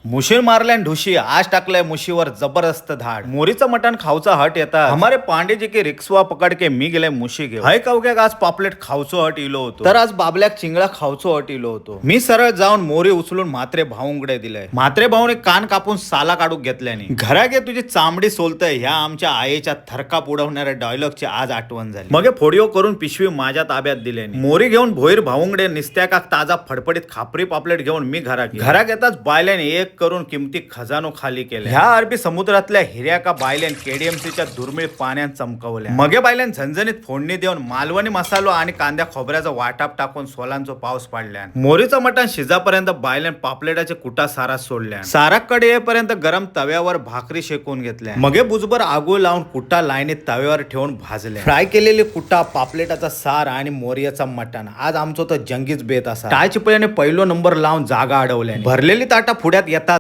मुशीर मारल्यान ढुशी, आज टाकलंय मुशीवर जबरदस्त धाड. मोरीचं मटण खावचा हट येता हमारे पांडेजी की रिक्सवा पकड के मी गेले मुशी घेऊ. हय कवक्याक आज पापलेट खावचो हट इलो होतो, तर आज बाबल्याक चिंगळा खावचो हट इलो होतो. मी सरळ जाऊन मोरी उचलून म्हात्रे भाऊंकडे दिलंय. म्हात्रे भाऊने कान कापून साला काढून घेतल्याने घरा गे तुझी चामडी सोलतय ह्या आमच्या आईच्या थरकाप उडवणाऱ्या डायलॉगची आज आठवण झाली. मगे फोडिओ करून पिशवी माझ्या ताब्यात दिल्याने मोरी घेऊन भोईर भाऊंगडे निस्त्याका ताजा फडफडीत खापरी पापलेट घेऊन मी घरात गेलो. घरात येताच बायल्याने एक करून किमती खजानो खाली केल्या. ह्या अरबी समुद्रातल्या हिऱ्या का बायल्यान केडीएमसीच्या दुर्मिळ पाण्यात चमकवल्या. मगे बायल्यान झणझणीत फोडणी देऊन मालवणी मसालो आणि कांद्या खोबऱ्याचा वाटाप टाकून सोलांचो पाऊस पाडल्या. मोरीचं मटण शिजापर्यंत बायल्यान पापलेटाचे कुटा सारा सोडल्या. साराकडे येईपर्यंत गरम तव्यावर भाकरी शेकून घेतल्या. मगे बुजबर आगो लावून कुटा लाईनीत तव्यावर ठेवून भाजल्या. फ्राय केलेली कुटा, पापलेटाचा सार आणि मोर्याचा मटण आज आमचो तर जंगीच बेत असा. टाळचिपळ्याने पहिलो नंबर लावून जागा अडवल्या. भरलेली ताटा पुढ्यात येता